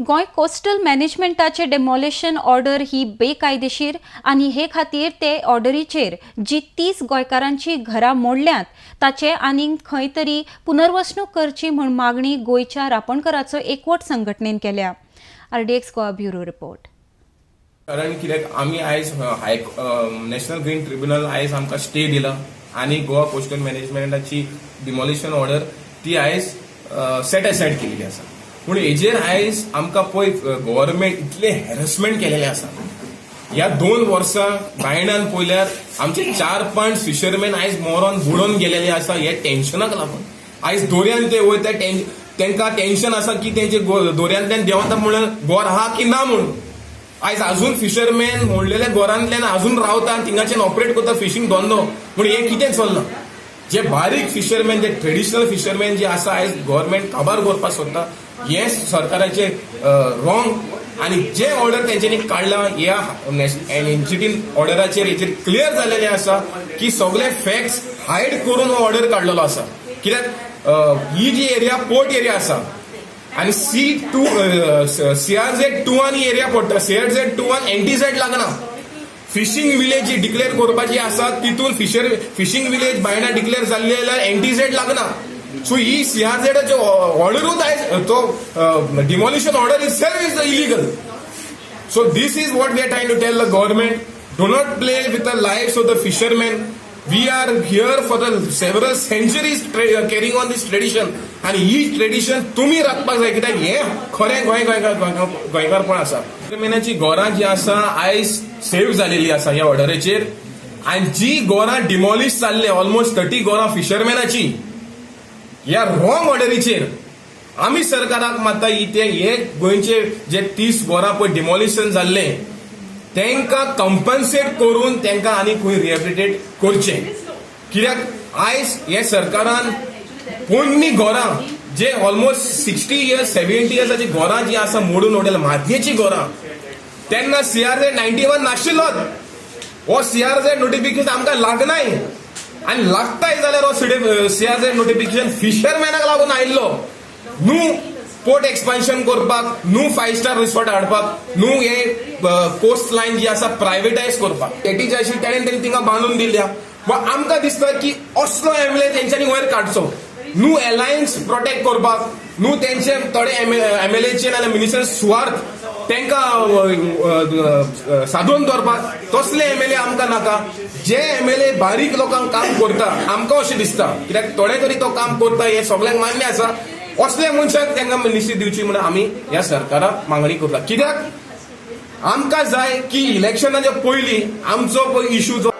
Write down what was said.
Goa coastal मॅनेजमेंटाचे demolition order ही बेकायदेशीर आनी हे खातीर ते ऑर्डरीचेर जी 30 गोंयकारांची घरां मोडल्यांत ताचे आनीक खंय तरी पुनर्वसणूक करची म्हूण मागणी गोंयच्या रापणकराचो एकवट संघटनेन केल्या. RDX Goa bureau report. कारण कित्याक आमी आयज हाय नॅशनल ग्रीन ट्रिब्युनल आयज आमकां स्टे दिला आनी गोवा कोस्टल मॅनेजमेंटाची डिमॉलिशन ऑर्डर ती आयज सेट असायड केलेली आसा. पूण हेजेर आयज आमकां पळय गव्हर्मेंट इतलें हॅरसमेंट केलेलें आसा. ह्या 2 वर्सां बायणान पळयल्यार आमचे चार पांच फिशरमॅन आयज मोरोन बुडोन गेलेले आसा. हे टेन्शनाक लागून आयज दोऱ्यान ते वयता, तांकां टेन्शन आसा की तेंचे दोऱ्यांतल्यान देंवता म्हणून गोर आहा की ना म्हणून. आयज अजून फिशरमॅन मोडलेल्या गोरांतल्यान अजून रावता, थिंगाच्यान ऑपरेट करता फिशींग धंदो. पूण हें कितें चल्लां? जे बारीक फिशरमॅन, जे ट्रेडिशनल फिशरमॅन जे आसा, आयज गव्हर्मेंट काबार करपाक सोदता. हें सरकाराचें रॉंग. आनी जे ऑर्डर तेंच्यांनी काडला ह्या एनजीटीन ऑर्डराचेर, हेचेर क्लियर जाल्लेलें आसा की सगळे फॅक्ट्स हायड करून हो ऑर्डर काडलेलो आसा. कित्याक ही जी एरिया पोर्ट एरिया आसा आनी C2 CRZ 2 ही एरिया पडटा. सीआरझेड 2 एनटीझेड लागना. फिशींग विलेज जी डिक्लेअर करपाची आसा, तितून फिशींग विलेज बायणा डिक्लेअर जाल्ली जाल्यार एनटीझेड लागना. सो ही सीआरझेडाचे ऑर्डरूच आयज तो demolition order itself is illegal. So this is what we are trying to tell the government. Do not play with the lives of the fishermen. We are here for the several centuries carrying on this tradition. आणि ही tradition तुमी राखपाक जाय, कित्याक हे खरें गोंय गोंयकार गोंयकारपण आसा. फिशरमॅनाची घरां जी आसा आयज सेव्ह जालेली आसा ह्या ऑर्डरीचेर आनी जी घरां डिमॉलिश जाल्ले, ऑलमोस्ट 30 घरां फिशरमॅनाची ह्या रॉंग ऑर्डरीचेर, आमी सरकाराक मागता ते हे गोंयचे जे 30 घरां पळय डिमॉलिशन जाल्ले, तांकां कंपन्सेट करून तांकां आनी खंय रिहेबिलिटेट करचें. कित्याक आयज हे सरकारान पोन्नी घरां जे ऑलमोस्ट 60 इयर्स, 70 इयर्साची घरां जी आसा मोडून उडयल्या, मातयेची घरां. तेन्ना सीआरझेड 91 नाशिल्लोच. हो सीआरझेड नोटिफिकेशन आमकां लागनाय आनी लागताय जाल्यार हो सीआरझेड नोटिफिकेशन फिशरमॅनाक लागून आयिल्लो, न्हू पोर्ट एक्सपान्शन करपाक, न्हू फायव स्टार रिसॉर्ट हाडपाक, न्हू हे कोस्ट लायन जी आसा प्रायवेटायज करपाक. तेटी जे आशिल्ली तेणेन तेणी थिंगा बांदून दिल्या. वा आमकां दिसता की असलो एमएलए तेंच्यांनी वयर काडचो, न्हू एलायन्स प्रोटेक्ट करपाक, न्हू तेंचे थोडे एमएलएचे नाल्यार मिनिस्टर सुवार्थ तांकां सादोवन दवरपाक, तसले एमएलए आमकां नाका. जे एमएलए बारीक लोकांक काम करता, आमकां अशें दिसता, कित्याक थोडे तरी तो काम करता हें सगल्यांक मान्य आसा, असल्या मनशाक तांकां मिनिस्ट्री दिवची म्हणून आमी ह्या सरकाराक मागणी करता. कित्याक आमकां जाय की इलेक्शनाच्या पयलीं आमचो पळय इशू जो